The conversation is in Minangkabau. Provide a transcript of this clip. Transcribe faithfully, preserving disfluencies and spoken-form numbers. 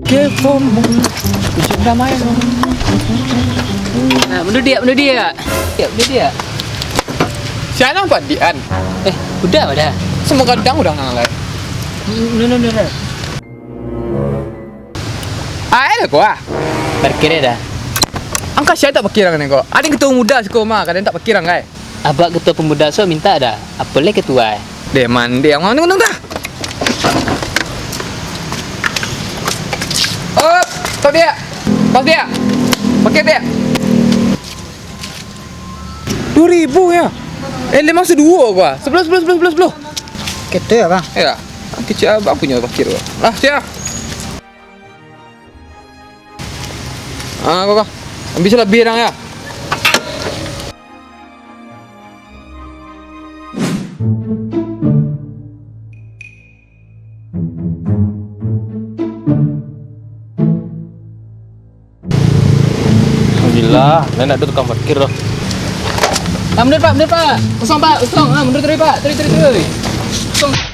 Kepo. Bisa damai. Nah, mendudiak, mendudiak. Ya, mendudiak. Siapa padian? Eh, udah, udah. Semua kadang udah ngalai. No, no, no, no. Ai lah ko ah. Parkir dah. Angka sia tak parkir ang ko? Ado ketua muda siko mah, kadang tak parkir ang kai. Abak ketua pemuda so minta dah. Apo leh ketua eh? Deh mandi ang tunggu tunggu. Oh, stop dia. Pas dia. Parkir dia. Dua ribu ya. Eh, lima seduo gua. Sepuluh, sepuluh, sepuluh, sepuluh, sepuluh. Gitu ya, Bang? Ya. Kecil abang punya parkir gua. Lah, siap. Ah, kau, kau. Ambil salah birang ya. Alhamdulillah, nak ado tukang parkir doh. Ah, mundur, Pak, mundur, Pak. Kosong, Pak, kosong. Ah, mundur tadi, Pak. Tadi, tadi, tadi. Kosong.